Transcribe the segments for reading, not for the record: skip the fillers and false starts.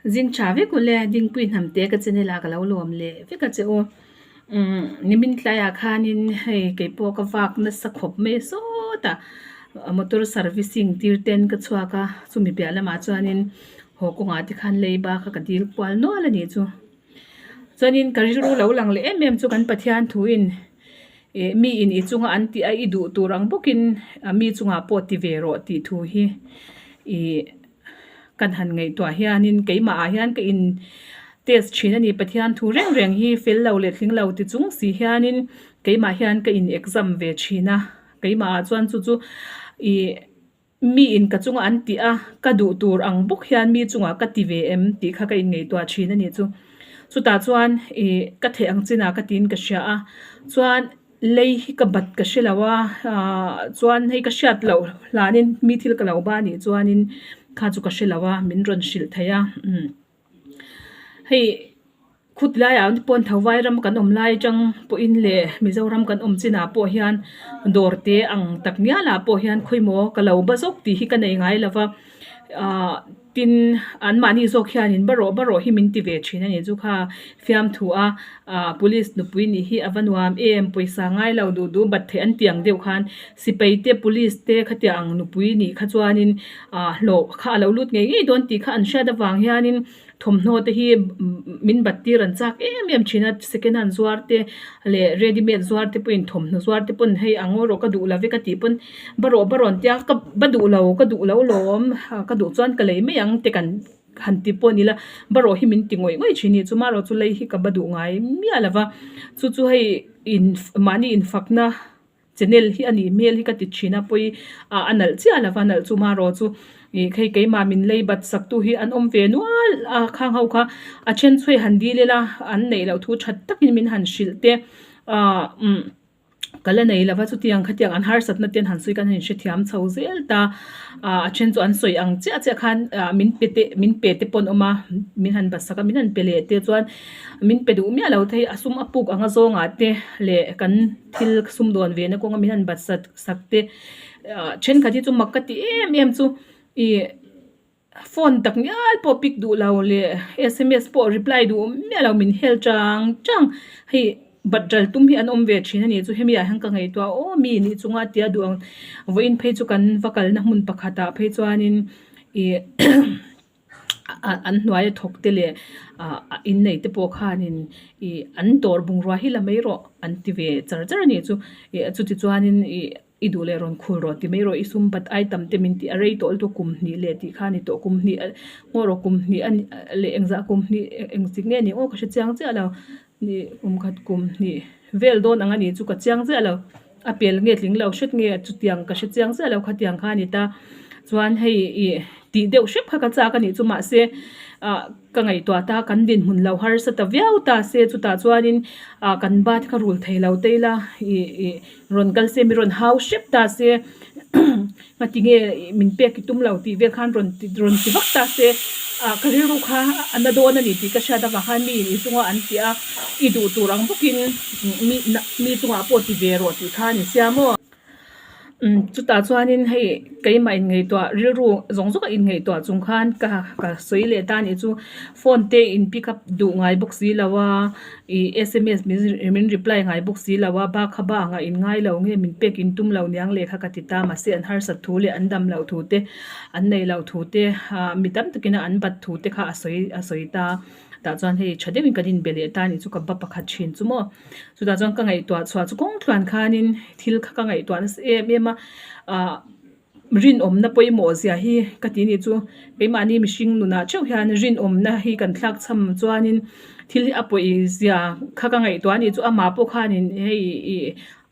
Zing tha vek ule Dingpui hnamte ka channel ah ka lo lawm leh vek a che u. Umm nimin tlaiah khanin hei keipawh ka vak nasa khawp mai sawtah motor servicing tir ten ka chhuak a chumi piah lamah chuanin haw kawngah te khan leiba kha ka dil kual nual a nih chu. Chuanin ka rilru lo lang leh em em chu kan Pathian thuin ih mi in i chunga an tih a i duh tur ang bawkin mi chungah pawh ti ve rawh tih thu hi ih kan han ngaihtuah hianin keimah ah hian ka in test thin a ni Pathian thu reng reng hi fel lo leh tling lo ti chung si hianin keimah hian ka in exam ve thin a keimah ah chuan chu chu ih mi in ka chunga an tih a ka duh tur ang bawk hian mi chungah ka ti ve em tih kha ka in ngaihtuah thin a ni chu chutah chuan ih ka theih ang chinah ka tiin ka hria a chuan. Lei hi ka bat ka hre lo a ahh chuan hei ka hriat loh hlanin mi thil ka lo ba anih chuanin kha chu ka hre lo a min rawn hrilh thei a umm hei khut laiah pawn tho vai ram kan awm lai atang pawhin leh Mizoram kan awm chinah pawh hian dawr te ang tak ngialah pawh hian khawimaw ka lo ba zawk tih hi ka nei ngai lo va ahh. Tin, anmahni zawk hianin ba rawh ba rawh hi min ti ve thin a ni. Chu kha fiamthu a, ah police nupui nih hi a va nuam em, pawisa ngai lo duh duh bat theih an ti ang deuh khan sipai te police te khatiang ang nupui nih kha chuanin ah hlawh kha a lo lut ngei ngei dawn tih kha an hriat avang hianin thawmhnaw te hi min bat tir an chak em em thin a, second hand zuar te leh ready made zuar te pawhin thawmhnaw zuar te pawn hei ang rawh ka duh lo ve ka tih pawn Ba rawh ba rawn tia ka ba duh lo ka duh lo lawm ka duh chuan ka lei mai ang te kan han ti pawh ni la ba rawh hi min ti ngawih ngawih thin a ni chu marawh chu lei hi ka ba duh ngai miah lo va chu chu hei in mahni infakna channel hi a nih hmel hi ka ti thin a pawi ah a nalh chiah lo va nalh chu marawh chu ih hei keimah min lei bat sak tu hi an awm ve nual a khang ho kha a then chhuai han dil ila an neih loh thu that takin min han hrilh te ah umm. Ka la nei lova chutiang khatiang an harsatna te an han sawi khan an inhrethiam chho zel ta ah a then chu an sawi ang chiah chiah khan ah min pe te min pe te pawh an awm a min han basak a min han pe leh te chuan min pe duh miah lo thei a sum a puk anga zawngah te leh kan thil sumdawn ve na kawnga min han basak sak te ah thenkhat hi chu mak ka ti em em chu ih. Phone tak ngial pawh pick duh lo leh sms pawh reply duh miah lo min hel chang chang hei bat ral tum hi an awm ve thin a nih chu hemi ah hian ka ngaihtuah aw mi nih chunga tia duh ang vawiin phei chu kan va kalna hmun pakhatah phei chuanin ih an hnuaia thawk te leh ah innei te pawh khanin ih an dawr bungrua hi la mai rawh an ti ve char char a nih chu ih chuti chuanin ih. I duh leh rawn khul rawh ti mai rawh, i sum bat ai tam te min tih a rei tawh lutuk kum hnih leh tih kha a ni tawh, kum hnih ngaw rawh kum hnih a ni leh engzah kum hnih engtik nge ni aw ka hre chiang chiah lo, ni kum khat kum hnih vel dawn ang a ni chu ka chiang chiah lo, a pel nge tling lo hret nge chutiang ka hre chiang chiah lo khatiang kha a ni ta, chuan hei ih tih deuh hrep kha ka chak a nih chu mahse ah ka ngaihtuah ta kan dinhmun lo harsa ta viau ta se chutah chuanin ah kan bat kha rul thei lo te ila ih ih. Rawn kal se mi rawn hau hrep ta se ngati nge min pek i tum lo tih vel khan rawn ti rawn ti vak ta se ah ka rilru kha a na dawn a ni tih ka hriat avang khan mi in i chunga an tih a i duh tur ang bawkin mi mi chungah pawh ti ve rawh tih kha a ni sia maw. Umm chutah chuanin hei keimah inngaihtuah rilru zawng zawng a inngaihtuah chung khan ka ka sawi leh ta a nih chu phone te in pick up duh ngai bawk si lo a. Ih sms min reply ngai bawk si lo a, ba kha ba anga in ngai lo nge min pek in tum lo niang leh kha ka ti ta mahse an harsat thu leh an dam loh thu te an nei loh thu te ah mi tam takin a an bat thu te kha a sawi a sawi ta tah chuan hei tha deuhin kan inbe leh ta a nih chu ka ba pakhat thin chu maw chutah chuan ka ngaihtuah chhuah chu kawng tluan khanin thil kha ka ngaihtuah nasa em em a ah. Rinawmna pawimawh zia hi ka ti nih chu keimahni mihring nunah theuh hian rinawmna hi kan thlak cham chuanin thil hi a pawi zia kha ka ngaihtuah a nih chu amah pawh khanin hei ih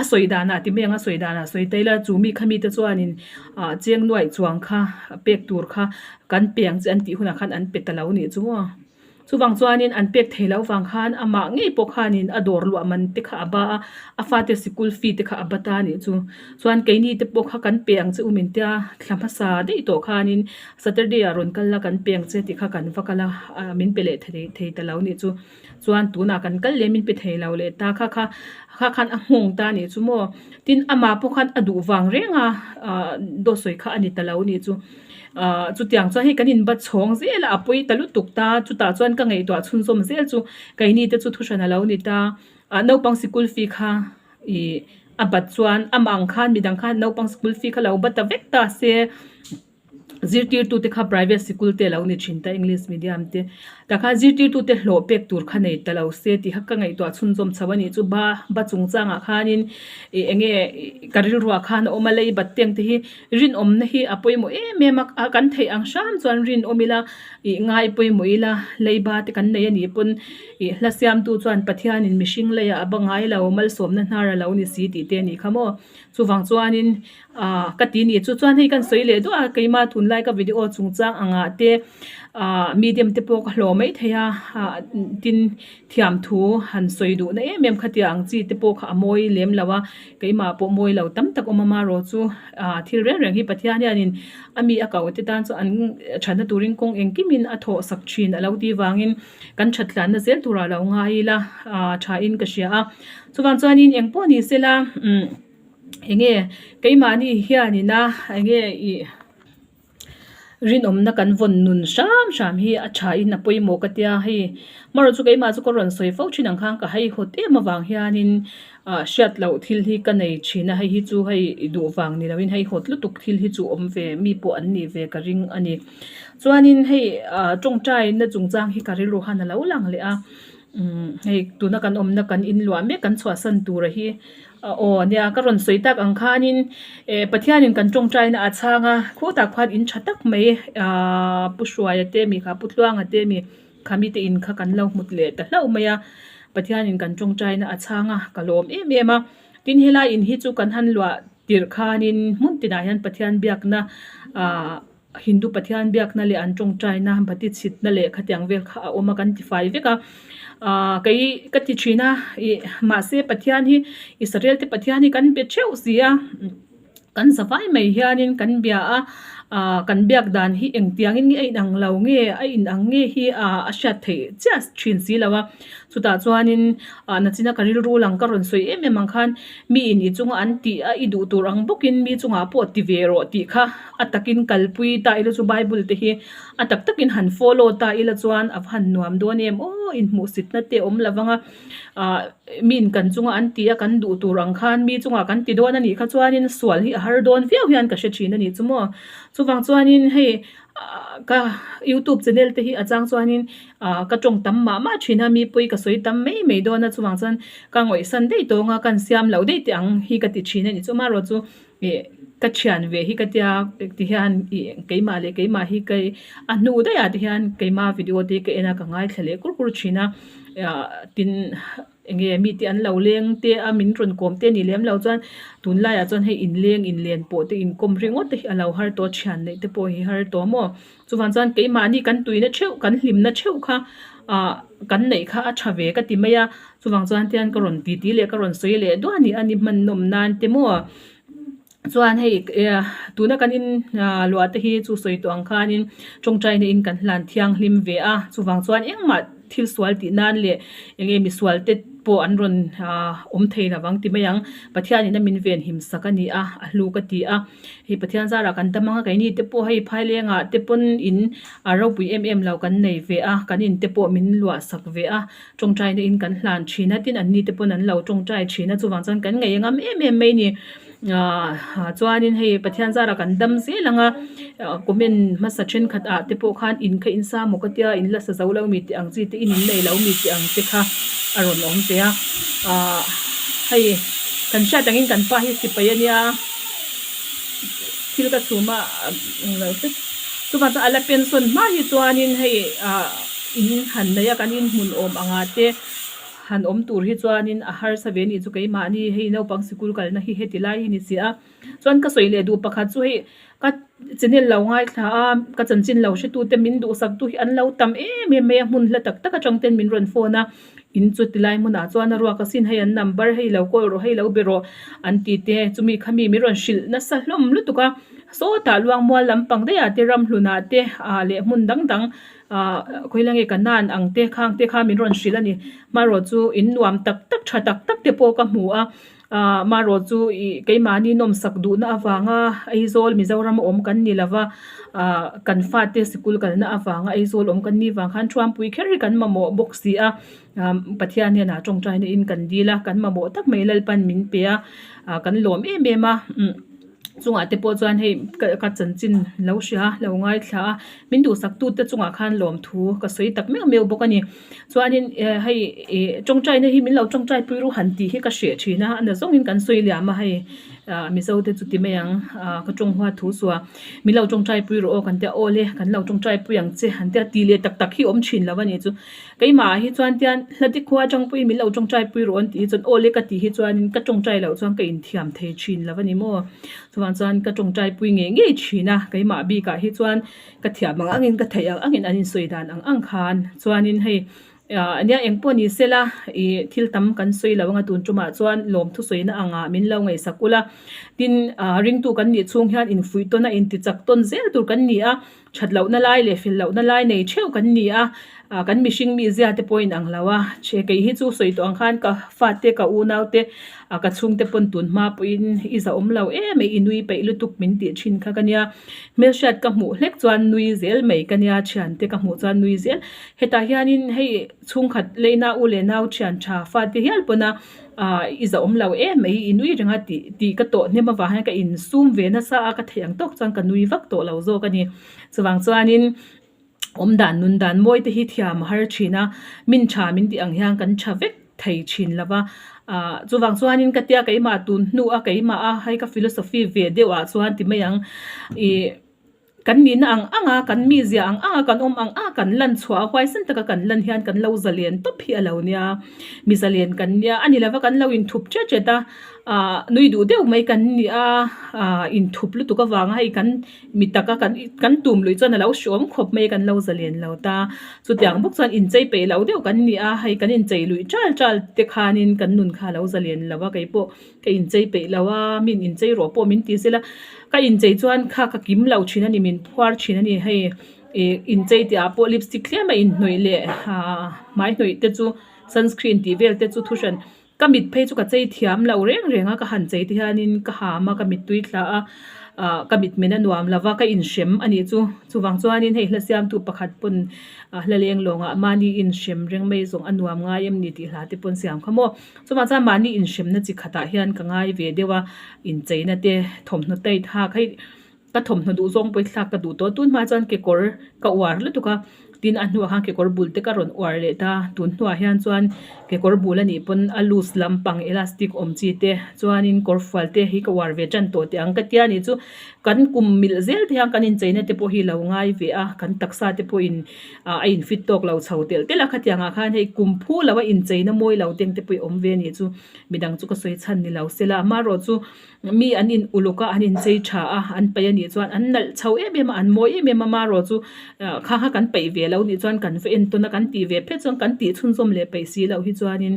a sawi danah ti mai ang a sawi danah sawi ta ila chu mi kha mite chuanin ah cheng nuaih chuang kha pek tur kha kan pe ang che an tih hunah khan an pe ta lo nih chu maw. Chuvang chuanin an pek thei loh vang khan amah ngei pawh khanin a dawr luah man te kha a ba a, a fate sikul fee te kha a ba ta a nih chu. Chuan keini te pawh kha kan pe ang che u min tia thla hmasa daih tawh khanin Saturday ah rawn kal la kan pe ang che tih kha kan va kal a, min pe leh thei ta lo nih chu. Chuan tunah kan kal leh min pe thei lo leh ta kha kha kha khan a nghawng ta a nih chu maw. Tin amah pawh khan a duh vang reng a dawt sawi kha a ni ta lo nih chu. Ahh chutiang chuan hei kan in bat chhawng zel a a pawi ta lutuk ta chutah chuan ka ngaihtuah chhunzawm zel chu keini te chu thuhran a lo ni ta ah naupang sikul fee kha ih a bat chuan amah ang khan midang khan naupang sikul fee kha lo bat ta vek ta se. Zirtirtu te kha private sikul te a lo ni thin ta English medium te tah khan zirtirtu te hlawh pek tur kha nei ta lo se tih kha ka ngaihtuah chhunzawm chho a nih chu ba ba chungchangah khanin ih eng nge ka rilruah khan a awm a lei bat teng te hi rinawmna hi a pawimawh em em a kan theih ang hram chuan rinawm ila ih ngai pawimawh ila lei ba te kan nei a nih pawn ih hla siamtu chuan Pathianin mihring leiah a ba ngai lo malsawmna hnar a lo ni si tih te a nih kha maw chuvang chuanin. Ahh ka ti ni chu chuan hei kan sawi leh duah a keimah tunlai ka video chungchang angah te ahh medium te pawh ka hlawh mai thei a ah tin thiam thu han sawi duh na em em khatia ang chi te pawh kha a mawi lem lo a keimah pawh mawi lo tam tak awm a marawh chu ah thil reng reng hi Pathian hianin a mi a kau te tan chu an thatna turin kawng engkimin a thawh sak thin a lo tih vangin kan that tlanna zel turah lo ngai ila ah tha in ka hria a chuvang chuanin engpawh ni sela umm. Enge keimahni hianina enge ih rinawmna kan vawn nun hram hram hi a thain a pawimawh ka tia hei hmarawh chu keimah chu ka rawn sawi fo thin ang khan ka haihawt em avang hianin ah hriat loh thil hi ka nei thin a hei hi chu hei i duh vang ni loin haihawt lutuk thil hi chu awm ve mi pawh an nih ve ka ring a ni chuanin hei ah tawngtai na chungchang hi ka rilru han a lo lang leh a umm hei tuna kan awmna kan inluah mek kan chhuahsan tura hi. Aw nia ka rawn sawi tak ang khanin eh Pathianin kan tawngtaina a chhang a khutah khuan in tha tak mai ahh Pu Hruaia te mi kha Pu Tluanga te mi kha mite in kha kan lo hmut leh ta hlauh mai a Pathianin kan tawngtaina a chhang a ka lawm em em a tin helai in hi chu kan han luah tirh khanin hmun tinah hian Pathian biakna ahh Hindu Pathian biakna leh an tawngtaina bati chhitna leh khatiang vel kha a awm a kan tifai vek a ahh kei ka ti thin a ih mahse Pathian hi Israel te Pathian hi kan be theuh si a kan zavai mai hianin kan bia a ahh kan biak dan hi engtiangin nge a inang lo nge a inang nge hi ahh a hriat theih chiah thin si lo a chutah chuanin ah nachina ka rilru lang ka rawn sawi em em ang khan mi in i chunga an tih a i duh tur ang bawkin mi chungah pawh ti ve rawh tih kha a takin kalpui ta ila chu bible te hi a tak takin han follow ta ila chuan a va han nuam dawn em aw inhmuhsitna te a awm lo vang a ah miin kan chunga an tih a kan duh tur ang khan mi chungah kan ti dawn a nih kha chuanin sual hi a har dawn viau hian ka hre thin a nih chu maw chuvang chuanin hei ka youtube channel te hi a chang chuanin ah ka tawng tam mah mah thin a mi pawi ka sawi tam mai mai dawn a chuvang chuan ka ngawihsan daih tawng a kan siam loh daih teh ang hi ka ti thin a nih chu amaherawhchu chu ih ka thian ve hi ka tia ti hian ih keimah leh keimah hi ka a hnu daih ah te hian keimah video te hi ka en a ka ngaithla leh kur kur thin a ah tin Enge mite an lo leng te a min rawn kawm te a nih lem lo chuan tunlaiah chuan hei inleng inlen pawh te inkawm ringawt te hi a lo har tawh a thian neih te pawh hi har tawh maw chuvang chuan keimahni kan tuina theuh kan hlimna theuh kha ah kan neih kha a tha ve ka ti mai a chuvang chuan tian ka rawn titi leh ka rawn sawi leh duah a ni a ni hman nawm nan te maw. Chuan hei tuna kan in luah te hi chu sawi tawh ang khanin tawngtaina in kan hlan thianghlim ve a, chuvang chuan engmah thil sual tih nan leh eng nge misual te pawh an rawn awm thei lo vang ti mai ang. Pathianin a min venhim sak a ni a, a hlu ka ti a. Hei Pathian zarah kan dam ang a, keini te pawh hei phailengah te pawn in a ropui em em lo kan nei ve a, kan in te pawh min luah sak ve a, tawngtaina in kan hlan thin a, tin anni te pawn an lo tawngtai thin a, chuvang chuan kan ngaih ngam em em mai ni. Ahh chuanin hei Pathian zarah kan dam zel ang a comment hmasa thenkhat ah te pawh khan in kha in sa maw ka tia in la sa zo lo mi tih ang chi te in in nei lo mi tih ang te kha a rawn awm ve a ahh hei kan hriat angin kan pa hi sipai a nia thil ka chhum a englo te chuvang chuan a la pension hma hi chuanin hei ahh in han nei a kan inhmun awm angah te. Han awm tur hi chuanin a harsa ve nih chu keimahni hei naupang sikul kalna hi heti lai hi ni si a. Chuan ka sawi leh duh pakhat chu hei ka channel lo ngaithla a, ka chanchin lo hretute min duhsaktu hi an lo tam em em mai a, hmun hla tak tak atang ten min rawn phone a, in chu ti lai hmunah chuan a ruak asin hei an number hei lo call rawh hei lo be rawh an ti te chumi khami min rawn hrilh nasa hlawm lutuk a. Sawtah Luangmual lampang daihah te Ramhlunah te ah leh hmun dang dang Ahh khawila nge ka nan ang te khang te kha min rawn hrilh a ni. Hmarawh chu in nuam tak tak tha tak tak te pawh ka hmu a. Ahh marawh chu ih keimahni nawmsak duhna avanga Aizawl Mizoram a awm kan ni lova ahh kan fate sikul kalna avanga Aizawl awm kan nih vang khan Thuampui kher hi kan mamawh bawk si a ahh Pathian hian a tawngtaina in kan dil a kan mamawh tak mai Lalpan min pe a ah kan lawm em em a umm chungah te pawh chuan hei ka ka chanchin lo hria lo ngaithla a min duhsak tute chungah khan lawmthu ka sawi tak meuh meuh bawk a ni. Chuanin eh hei ih tawngtaina hi min lo tawngtai pui ru han tih hi ka hreh thin a, a na zawngin kan sawi liam a hei ah Mizo te chu ti mai ang ah ka tawng hua thu suah min lo tawngtai pui rawh aw kan tia aw le kan lo tawngtai pui ang che han tia tih leh tak tak hi awm thin lo a nih chu keimah ah hi chuan tian hla dik khua atang pawhin min lo tawngtai pui rawh an tih hi chuan aw le ka tih hi chuanin ka tawngtai loh chuan ka inthiam thei thin lo a ni maw chuvang chuan ka tawngtai pui ngei ngei thin a keimah bikah hi chuan. Ka thiam ang angin ka theih ang angin an insawi dan ang ang khan chuanin hei ah nia eng pawh ni sela ih thil tam kan sawi lo anga tun tumah chuan lawm thusawina angah min lo ngaihsak ula tin ah ringtu kan nih chhung hian infuih tawn a inti chak tawn zel tur kan ni a that lohna lai leh fel lohna lai nei theuh kan ni a ah kan mihring mizia te pawh a inang lo a che kei hi chu sawi tawh ang khan ka fate ka unau te ah ka chhungte pawn tun hma pawhin i zahawm lo em mai i nui peih lutuk min tih thin kha ka nia. Hmelhriat ka hmuh hlek chuan nui zel mai ka nia thiante ka hmuh chuan nui zel. Hetah hianin hei chhungkhat leina u leh nau thian tha fate hial pawna ah i zahawm lo em mai i nui reng a tih tih ka tawh hnem avang hian ka insum ve nasa a ka theih ang tawk chuan ka nui vak tawh lo zawk a ni. Chuvang chuanin awm dan nun dan mawi te hi thiam a har thin a, min tha min tih ang hian kan tha vek thei thin lo va. Ah chuvang chuanin ka tia keimah tun hnu a keimah a hei ka philosophy ve deuh ah chuan ti mai ang ih kan nihna ang ang a kan mizia ang ang a kan awm ang ang a kan lan chhuah a huaisen taka kan lan hian kan lo zalen tawp hi a lo nia mi zalen kan nia a ni lova kan lo inthup ṭet ṭet a ah nui duh deuh mai kan ni a ah inthup lutuk avanga hei kan Mi taka kan kan tum luih chuan a lo hrawm khawp mai a kan lo zalen lo ta. Chutiang bawk chuan inchei peih lo deuh kan ni a, hei kan inchei luih chal chal te khanin kan nun kha a lo zalen lo a, kei pawh ka inchei peih lo a, min inchei rawh pawh min ti zela ka inchei chuan kha ka kim lo thin a ni, min phuar thin a ni. Hei ih inchei tih ah pawh lipstick tlem a inhnawih leh ah hmai hnawih te chu sunscreen tih vel te chu thuhran Ka mit phei chu ka chei thiam lo reng reng a, ka han chei te hianin ka ham a, ka mittui thla a, ah ka mitmen a nuam lo va, ka inhrem a nih chu. Chuvang chuanin hei hla siamtu pakhat pawn hla leng lawngah mahni inhrem reng mai zawng a nuam ngai em ni tih hla te pawn siam kha maw. Chuvang chuan mahni inhremna chi khatah hian ka ngai ve deuh a, incheina te thawmhnaw tight hak hei Ka thawmhnaw duh zawng pawh i thlak ka duh tawh. Tun hma chuan kekawr ka uar lutuk a, tin a hnuah khan kekawr bul te ka rawn uar leh ta. Tun hnuah hian chuan kekawr bul a nih pawn a loose lampang elastic awm chi te chuanin kawr fual te hi ka uar ve tan tawh teh ang ka tia nih chu. Kan kum milh zel te hian kan incheina te pawh hi lo ngai ve a, kan taksa te pawhin ah a in fit tawk lo chho telh telh a. Khatiangah khan hei kum phu lo a incheina mawi lo teng te pawh i awm ve nih chu. Midang chu ka sawi chhan ni lo se la, amaherawh chu Mi an in uluk a, an inchei tha a, an paih a nih chuan an nalh chho em em a, an mawi em em a, marawh chu kha kha kan paih ve lo nih chuan kan va entawn a, kan tih ve phet chuan kan tih chhunzawm leh paih si loh hi chuanin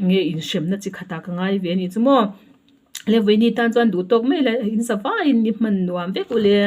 nge inhremna chi khatah ka ngai ve a nih chu maw. Le vawiini tan chuan duh tawk mai la in za vaiin ni hman nuam vek ule.